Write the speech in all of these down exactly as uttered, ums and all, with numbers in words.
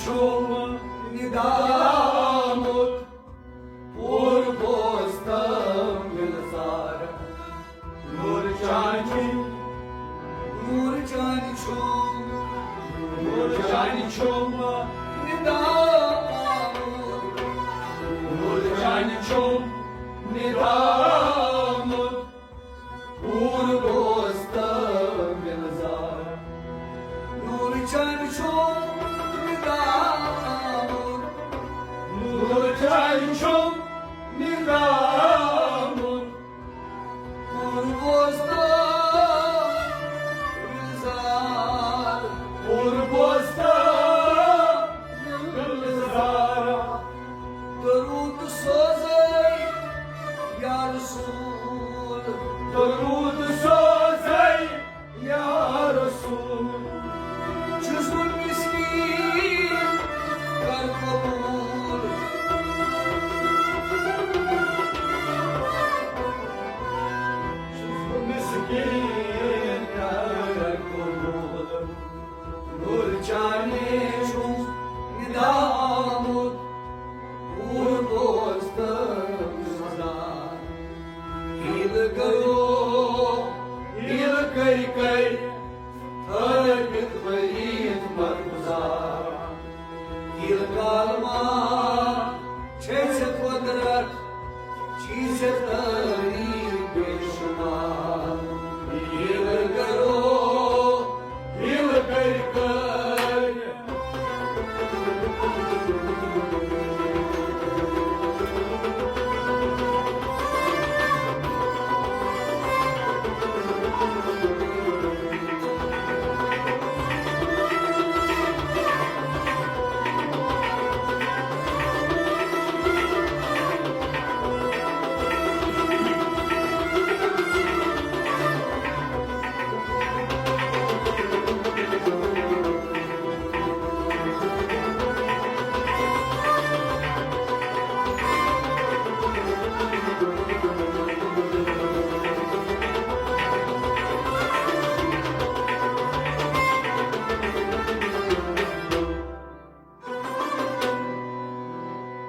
چھُم ندامُت، پوٗرٕ بوزتم گُلزار۔ نور چانہِ، نور چانہِ چھُم، نور چانہِ چھُم ندامُت، نور چانہِ چھُم ندامُت۔ پوٗرٕ بوزتم گُلزار۔ نور چانہِ چھُم ندامُت، نور چانہِ چھُم ندامُت۔ پوٗرٕ بوزتم گُلزار، پوٗرٕ بوزتم گُلزار۔ درود سوزے یا رسول، درود سوزے یا رسول۔ چھُس بہٕ مسکیٖن، کر قبوٗل۔ چھُس بہٕ مسکیٖن، کر قبوٗل۔ نور چانے چھُم ندامُت، پوٗرٕ بوزتم گُلزار۔ حیٖلہٕ کرو، حیٖلہٕ کٔرۍ کٔرۍ، تھٲوِتھ ؤرِتھ مرگُزار۔ حیٖلہٕ کالہٕ ما چھے ژےٚ قۄدرت، چھی ژےٚ تعریٖف بے شُمار۔ حیٖلہٕ کرو، حیٖلہٕ کٔرۍ کٔرۍ۔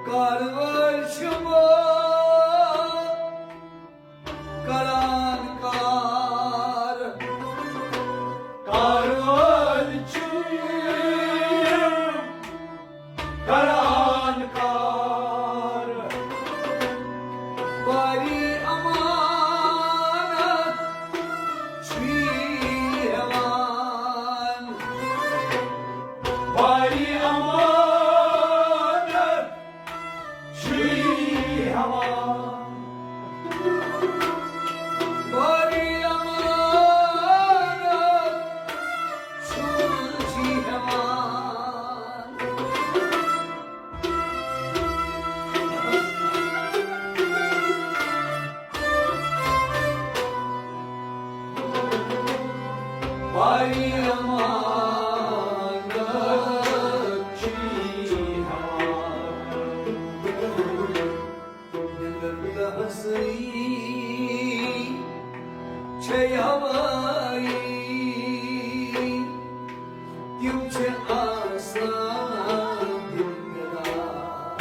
کار وٲلۍ چھِ مو کران کار، کار وٲلۍ چھِ کران کار۔ باری امانت چھُے ہٮ۪وان، باری امانت چھُے ہٮ۪وان۔ باری امانت چھُے ہٮ۪وان۔ باری امانت چھُے ہٮ۪وان۔ نٮ۪نٛدٕر تہٕ ہسٲیی چھے ہوٲیی، تِم چھِ آسان دِل بیدار۔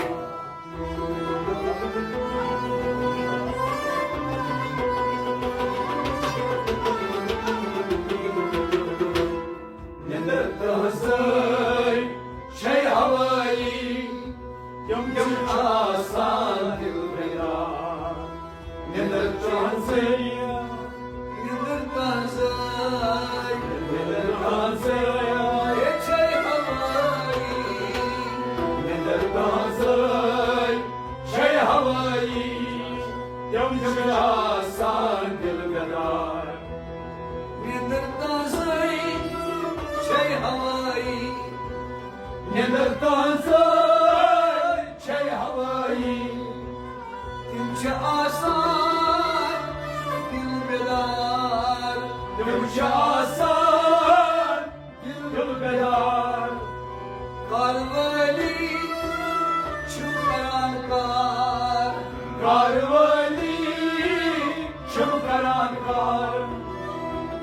نٮ۪نٛدٕر تہٕ ہسٲیی چھے ہوٲیی، تِم چھِ آسان دِل بیدار۔ نٮ۪نٛدٕر تہٕ ہسٲیی، نٮ۪نٛدٕر تہٕ ہسٲیی، نٮ۪نٛدٕر تہٕ ہسٲیی چھے ہوٲیی۔ نٮ۪نٛدٕر تہٕ ہسٲیی چھے ہوٲیی، تِم چھِ آسان دِل بیدار۔ نٮ۪نٛدٕر تہٕ ہسٲیی چھے ہوٲیی۔ نٮ۪نٛدٕر تہٕ ہسٲیی چھے ہوٲیی۔ تِم چھِ آسان دِل بیدار۔ تِم چھِ آسان دِل بیدار۔ کار وٲلی چھِ کران کار۔ کار وٲلی چھِ کران کار۔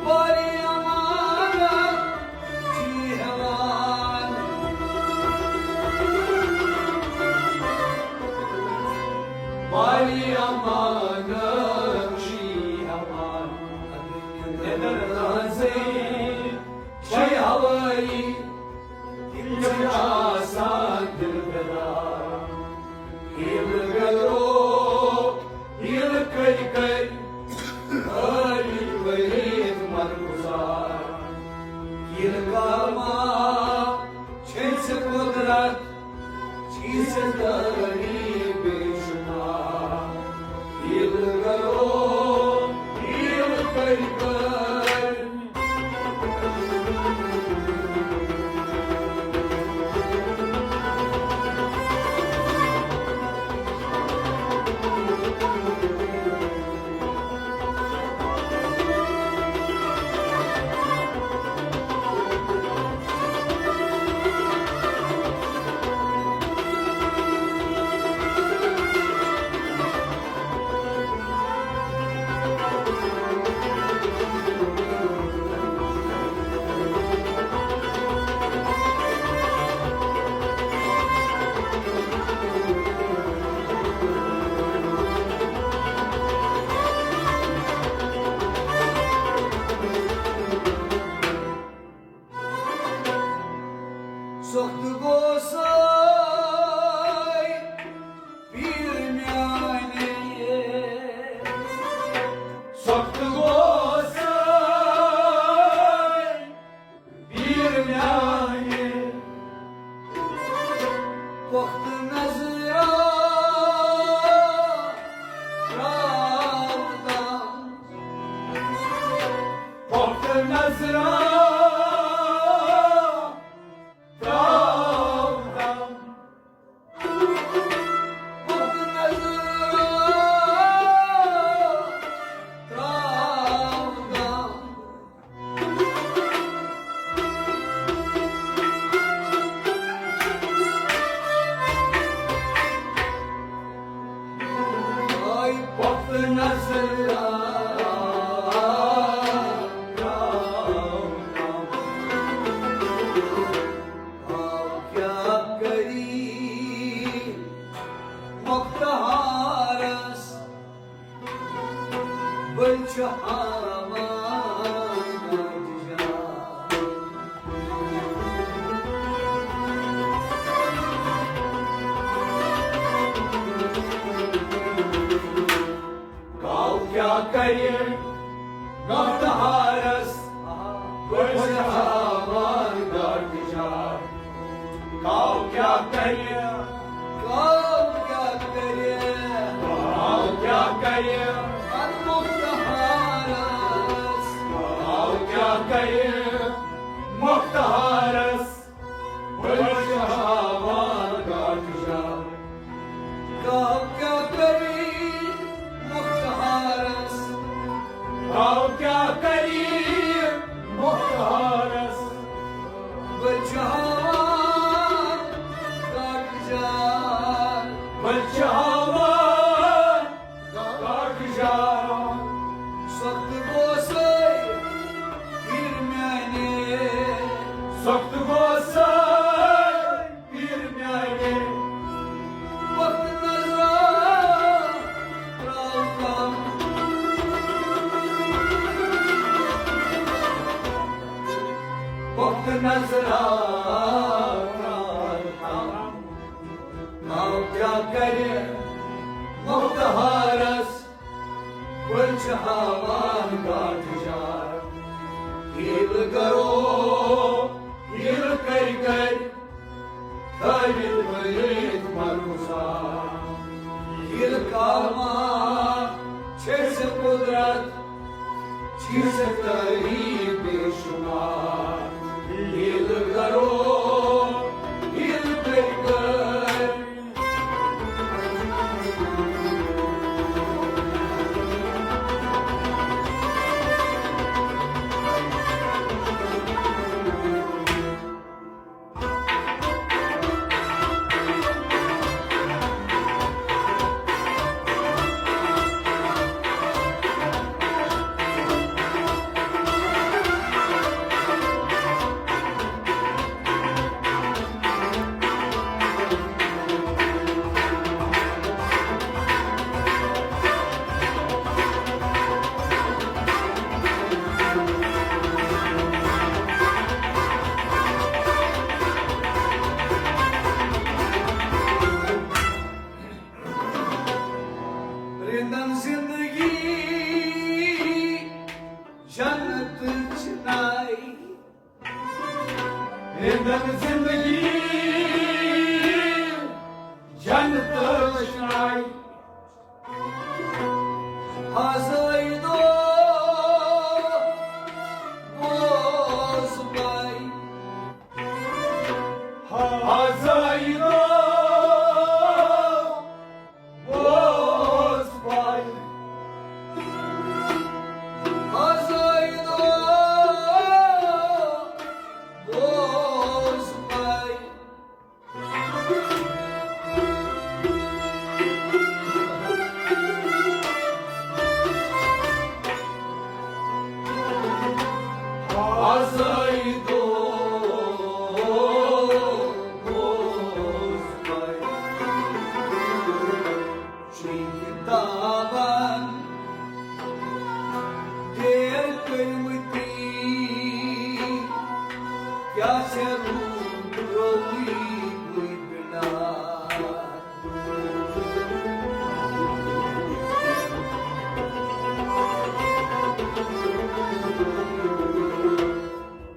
باری امانت چھِ ہٮ۪وان۔ ستاری بے شمار، ہیل کرو، ہیل کر کر۔ سخت گوسے پیر میانہِ، سخت گوسے پیر میانہِ، پۄختہٕ نظرا تراوتم، پۄختہٕ نظرا تراوتم۔ آو کیٛاہ کری مۄختہارس، بٔلۍ چھُ ہاوان کاٹجار۔ کاو کیٛاہ کرِ مۄختہارس، بٔلۍ چھُ ہاوان کاٹجار۔ کاو کیٛاہ کرِ، کاو کیٛاہ کرِ، کاو کیٛاہ کرِ، اتھ مۄختہارس۔ کاو کیٛاہ کرِ مۄختہارس، بٔلۍ چھُ ہاوان کاٹجار۔ کاو کیٛاہ کرِ مۄختہارس، کاو کیٛاہ کرِ مۄختہارس، بٔلۍ چھُ ہاوان کاٹجار۔ بٔلۍ چھُ ہاوان کاٹجار۔ سخت گوسے پیر میانہِ، سخت گوسے پیر میانہِ، پۄختہٕ نظرا تراوتم، پۄختہٕ نظرا تراوتم۔ کاو کیٛاہ کرِ مۄختہارس، بٔلۍ چھُ ہاوان کاٹجار۔ ہیل کرو، ہیل کر کر، تھٲوِتھ ؤنِتھ مرکُزار۔ ہیل کاوا چھے ژےٚ قدرت، چھے ژےٚ تعریف بے شمار۔ ہیل کرو، ہیل کر کر۔ رندن زندگی جنت چنائی۔ رندن زندگی روٗد رووٕے بٕے پِنٛڈار۔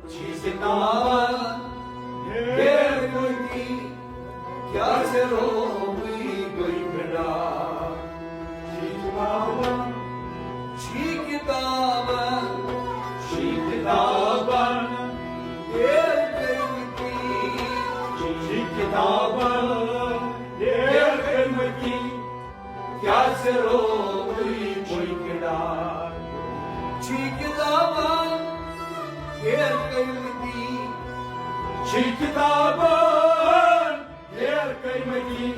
چھی کِتابن ہیرمٕتی، کیٛاہ ژےٚ رووٕے بٕے پِنٛڈار؟ چھی کِتابن، چھی کِتابن، چھی کِتابن ہیر کٔرمٕتی، چھی کِتابن ہیر کٔرمٕتی، کیٛاہ ژےٚ رووٕے بٕے پِنٛڈار؟ چھی کِتابن ہیر کٔرمٕتی، چھی کِتابن ہیر کٔرمٕتی،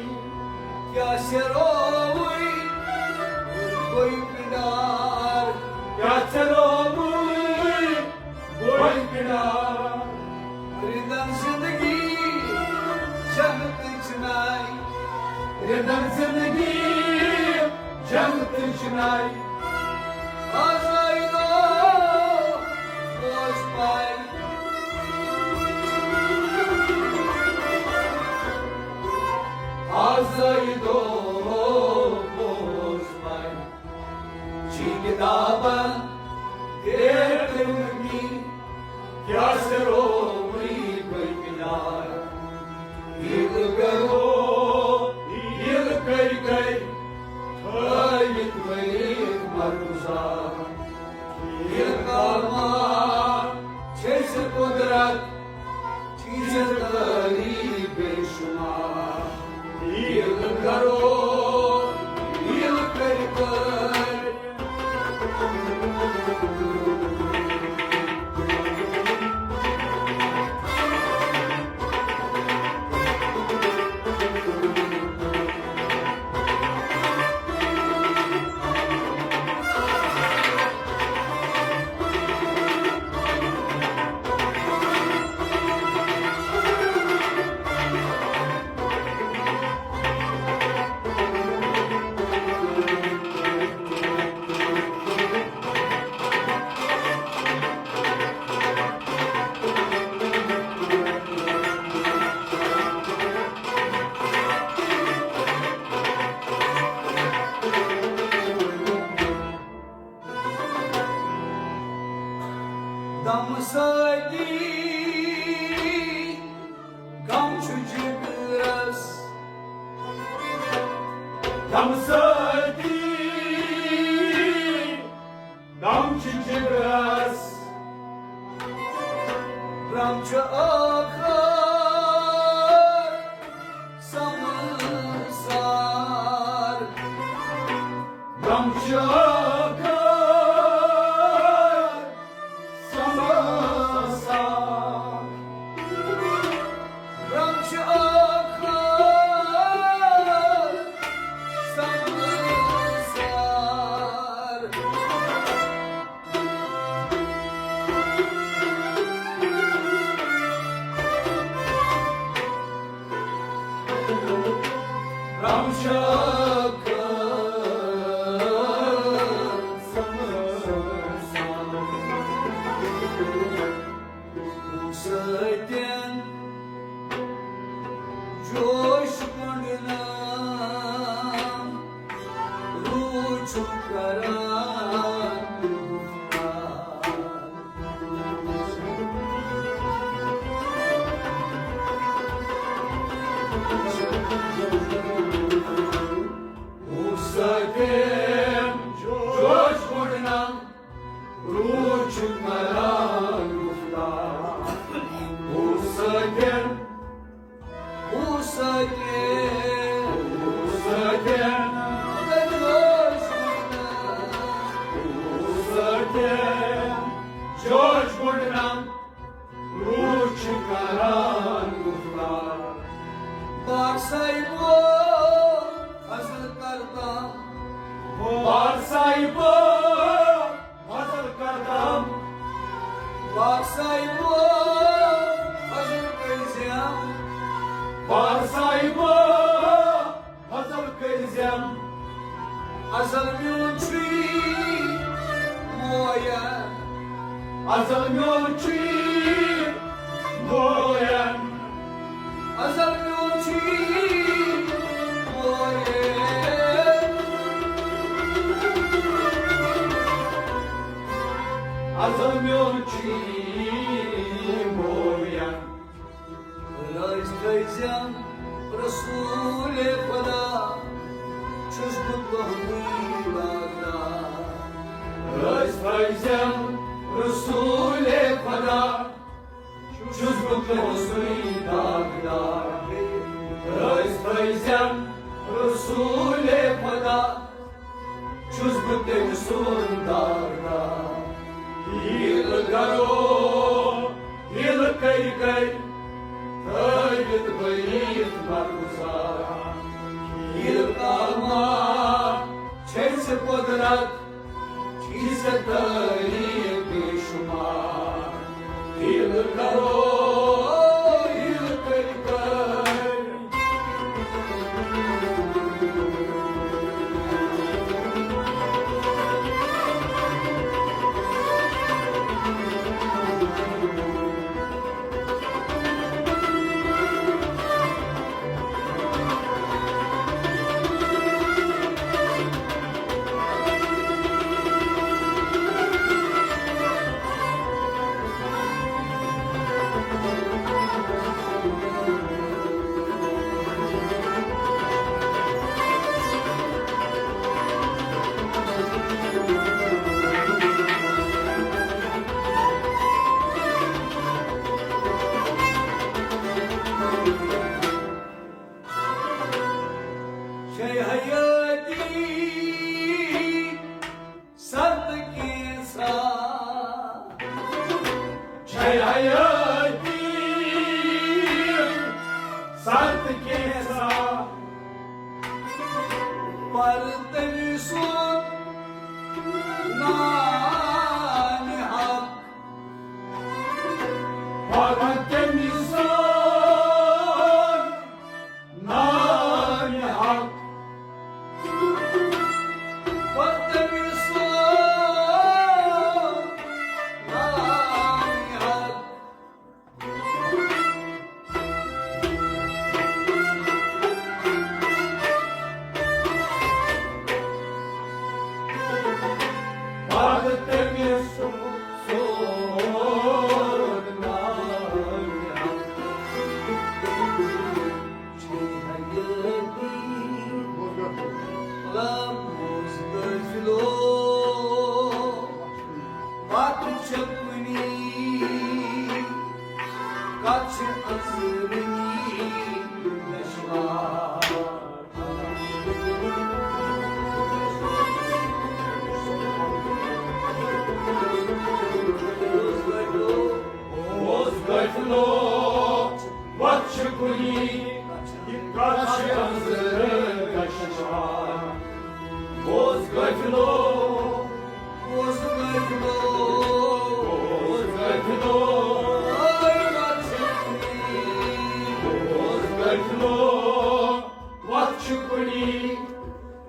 کیٛاہ ژےٚ رووٕے بٕے پِنٛڈار؟ کیٛاہ ژےٚ رووٕے بٕے پِنٛڈار؟ رِدن زِندگی جنتٕچ ناے، رِدن زِندگی جنتٕچ ناے۔ آزٲیی دۄہ بوز پاے۔ آزٲیی دۄہ بوز پاے۔ چھی کِتابن ہیر کٔرمٕتی، کیٛاہ ژےٚ رووٕے بٕے پِنٛڈار؟ ییٚلہِ گرو، ییٚلہِ گرِ گرِ تھٲوِتھ ؤلِتھ مرکُزار۔ ییٚلہِ کلمہ چھے ژےٚ قۄدرت، چھے ژےٚ تعریٖف بے شُمار۔ ییٚلہِ گرو، ییٚلہِ گرِ گرِ دم سۭتی غم چھُ جگرس، دم سۭتی غم چھُ جگرس، غم چھُ ٲخر سمسار۔ غم چھُ ٲخر سمسار۔ غم چھُ ٲخر سمسار۔ سۭتٮ۪ن جوش گۄنڈنام روٗد چھُ کران۔ سۭتٮ۪ن جوش گۄنڈنام روٗد چھُ کران گُفتار۔ ہُہ سۭتٮ۪ن، ہُہ سۭتٮ۪ن، ہُہ سۭتٮ۪ن، ہُہ سۭتٮ۪ن، جوش گۄنڈنام روٗد چھُ کران گُفتار۔ بار صاحبو، فضل کردم۔ بار صاحبو، فضل کردم۔ بار صاحبو، فضل کٔرزیم۔ بار صاحبو، فضل کٔرزیم۔ ازل میون چھُے مویا۔ ازل میون چھُے بوین، ازل میون چھی بوین۔ ازل میون چھی بوین۔ رٲضۍ تھٲیزٮ۪م رسول خدا، چھُس بہٕ تُہُنٛدُے داغدار۔ رٲضۍ تھٲیزٮ۪م رسول خدا، چھُس بہٕ تُہُنٛدُے داغدار۔ رٲضۍ تھٲیزٮ۪م رسول خدا، چھُس بہٕ تٔمۍ سُنٛد داغدار۔ ہیٖلہٕ کرو، ہیٖلہٕ کٔرۍ کٔرۍ، تھٲوِتھ بٔرِتھ برگُزار۔ ہیٖلہٕ کالما چھے ژےٚ قۄدرت، چھے ژےٚ تعریٖف بے شُمار۔ ہیٖلہٕ کرو، ہیٖلہٕ کٔرۍ کٔرۍ۔ چھے حیٲتی سرد کینٛژھا۔ چھے حیٲتی سرد کینٛژھا۔ پر تٔمۍ سُنٛد نانہِ حق۔ پر تٔمۍ سُنٛد نانہِ حق۔ پر تٔمۍ سُنٛد نانہِ حق۔ پتہٕ تٔمِس سُہ سوٗر ناوِ۔ چھے حیٲتی لبوس قٲفلو، پتہٕ چھِ کُنی کتھ چھِ اژرنی دشوار۔ اوس قٲفلو، وتھ چھِ کُنی، یہِ کتھ چھِ اژرنی دشوار۔ اوس قٲفلو، اوس قٲفلو، اوس قٲفلو، اوس قٲفلو، وتھ چھِ کُنی،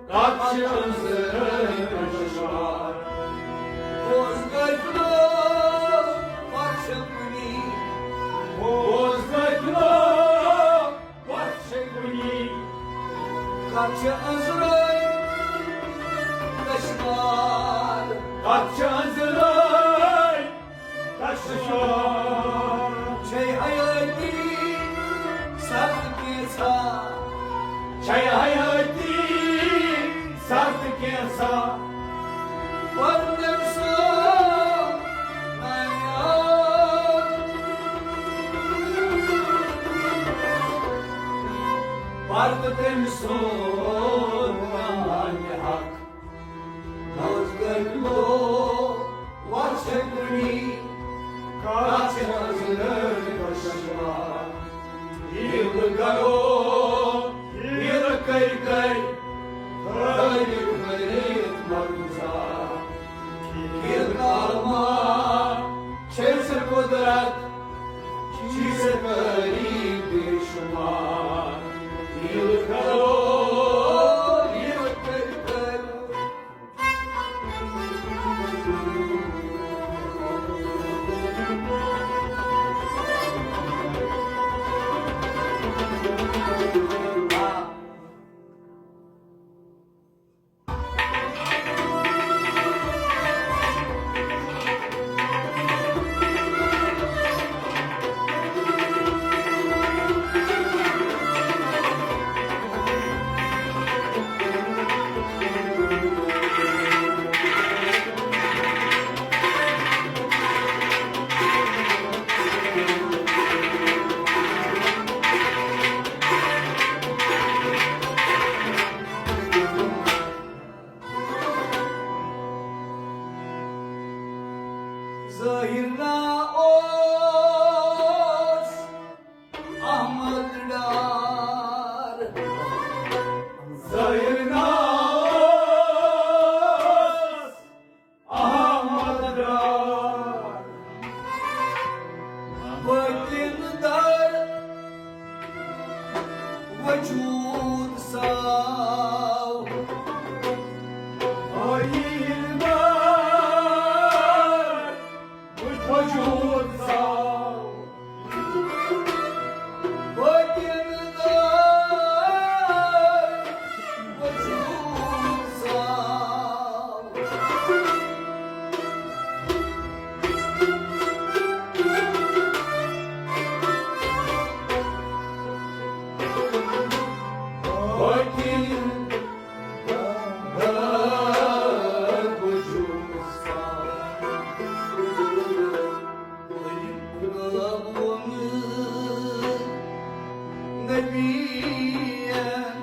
کتھ چھِ اژرنی دشوار۔ اوس قٲفلو، وتھ چھِ کُنی، اوس قٲفلو، وتھ چھِ کُنی، کتھ چھِ اژرنی دشوار۔ کتھ چھِ اژرنی دشوار۔ چھے حیٲتی سرد کینٛژھا۔ چھے حیٲتی سرد کینٛژھا۔ پر تٔمۍ سُنٛد نانہِ حق۔ پر تٔمۍ سُنٛد نانہِ حق۔ اوس قٲفلو، وتھ چھِ کُنی، کتھ چھِ اژرنی دشوار۔ ہیٖلہٕ کرو، ہیٖلہٕ کٔرۍ کٔرۍ، تھٲوِتھ مٔرِتھ برگُزار۔ ہیٖلہٕ کالما چھے ژےٚ قۄدرت، چھے ژےٚ تعریٖف بے شُمار۔ ہیٖلہٕ کرو، ہیٖلہٕ کٔرۍ کٔرۍ۔ ڈار۔ ظٲہِر ناو اوس احمد ڈار۔ باطن در وجود ساو۔ آیین دار وجود ساو۔ باطن دار وجود ساو۔ باطن دار وجود ساو۔ نبیَن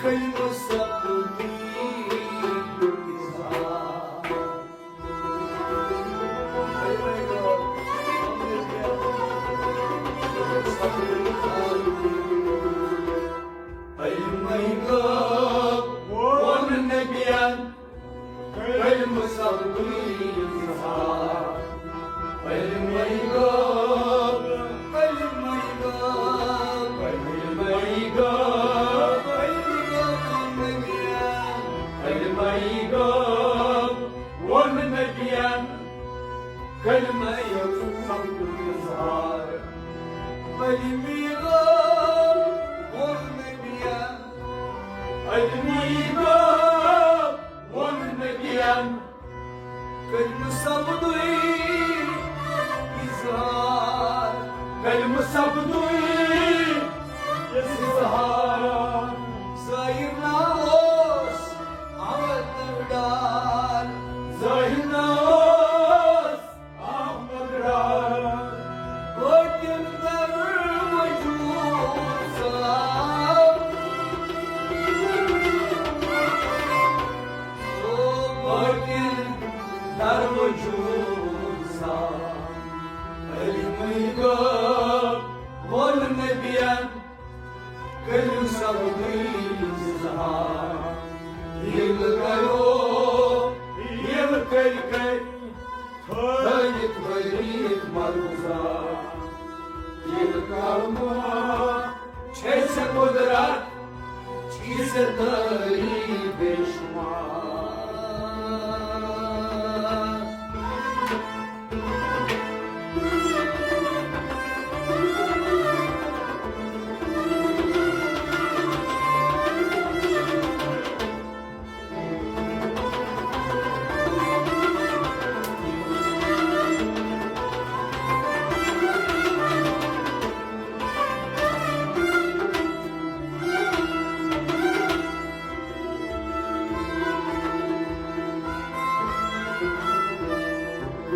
کلمہٕ سپدی اظہار۔ علمَے غٲب ووٚن نبیَن، کلمہٕ سپدی اظہار۔ علمَے غٲب، علمَے غٲب، علمَے غٲب، علمَے غٲب ووٚن نبیَن، علمَے غٲب ووٚن نبیَن، کلمَے سپدی اظہار۔ علمَے غٲب ووٚن نبیَن، علمَے غٲب ووٚن نبیَن، کلمہٕ سپدی اظہار۔ کلمہٕ سپدی اظہار۔ ظٲہِر ناو اوس احمد ڈار۔ ظٲہِر ناو اوس احمد ڈار۔ باطن در وجود ساو۔ او باطن در وجود ساو۔ علمَے غٲب ووٚن نبیَن، کلمہٕ سپدی اظہار۔ ییٚلہِ کرو، ییٚلہِ کٔرۍ کٔرۍ تھٲوِتھ ؤرِتھ مرگُزار۔ ییٚلہِ کلمہٕ چھے ژےٚ قدرت، چھے ژےٚ دٲری بے شمار۔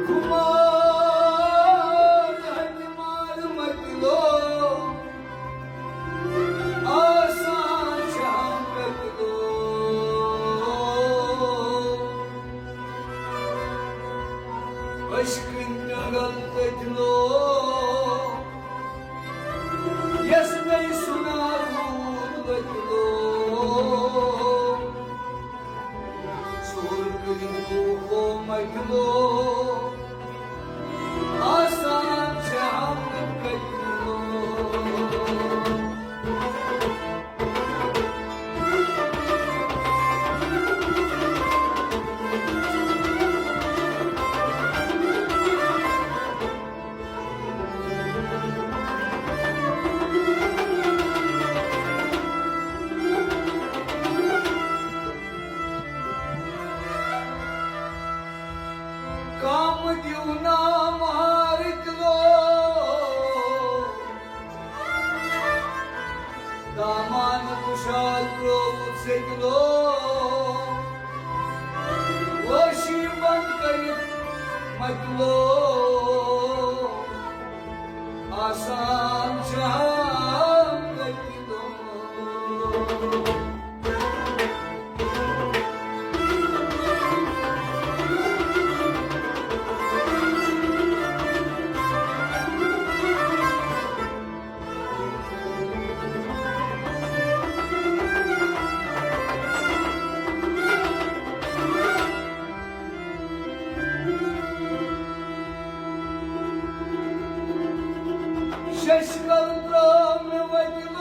خمار ہتہِ مال مۄکلو، آسان چھِ ہم قتلو۔ عشقن جنگل تتلو، یس نئی سنارون لتلو۔ سور کٔرِتھ کوٗفو مۄکلو، آسان چھِ ہم قتلو۔ کم دیو نام ہار کلو، دامان کشال ترووُتھ سیٚکلو، وٲشی بنٛد کٔرِتھ مۄکلو، آسان چھِ ہم قتلو۔ چشمل ترٛاو مےٚ وتہِ